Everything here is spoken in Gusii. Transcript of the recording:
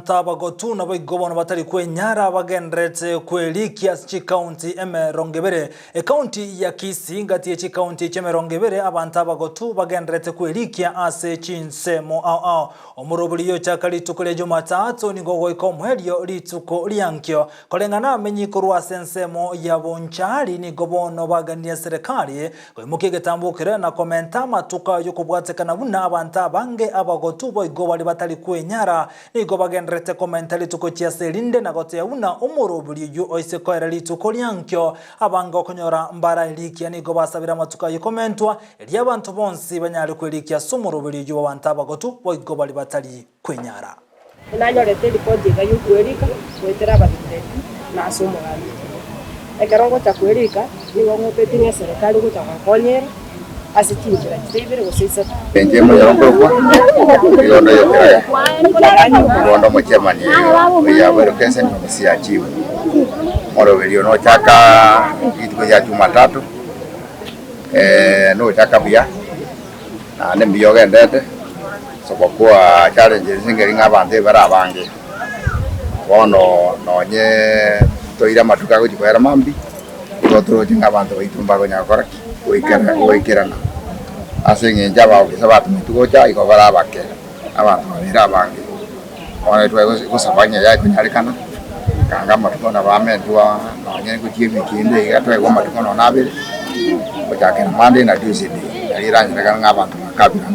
Abanto abagotu naboigo bono batari kwenyara bagendererete kwerikia ase chikaunti 20. Ekaunti ya Kisii ngati ye chikaunti echi 20 abanto abagotu bagendererete kwerikia ase chinsemo ao ao. Omorobori yochaka rituko ria Jumatatu nigo ogoika omoerio rituko riankio. Koreng'ana amenyi korwa ase ensemo ya Bonchari nigo bono baganirie eserekari Koimokia egetambo keria na komenta amatuko ay'okobwatekana buna abanto abange abagotu boigo baria batari kwenyara, nigo bagendererete komenta rituko chiase erinde na gotebia buna omoroberi oyio oise koera rituko riankio. Abange okonyora mbaraerikia nigo basabire amatuko ayio komentwa, erio abanto bonsi banyare kwerikia ase omoroberi oyio bw'abanto abagotu boigo baria batari kwenyara. Nanyorete eripoti iga y'okwerika goetera abateneneri na ase omogambi. Ekero ngocha kwerika, nigo ng'obetie ng'a eserekari ngocha gonkonyera ase chinchera chire ibere gose isato. Enche moyoro nkorokwa Rigondo y'Ekerage, Rigondo omochairman oyo location ofisi ya chief. Omoroberi oyo nochaka rituko ria jumatatu, nochaka buya. Naende mbuya ogendete, sobokuwa challenges nkeri ng'a abanto ebare abange. Bono nonye toire amatuko agochia koera mambia, nigo toroche ng'a abanto baito mbakonyara gokora ki? Goikera goikerana. Ase eng'encho abaofisa batometwe gocha igo bare abake, abanto babere abange. Bono tware gosaba ng'a yakonyarekana, kanga amatuko nabo amentwa nonye gochia ewiki ende iga toegwe amatuko nonye abere, gochakera Monday na Tuesday, nari eranyarekane ng'a abanto bakabirana.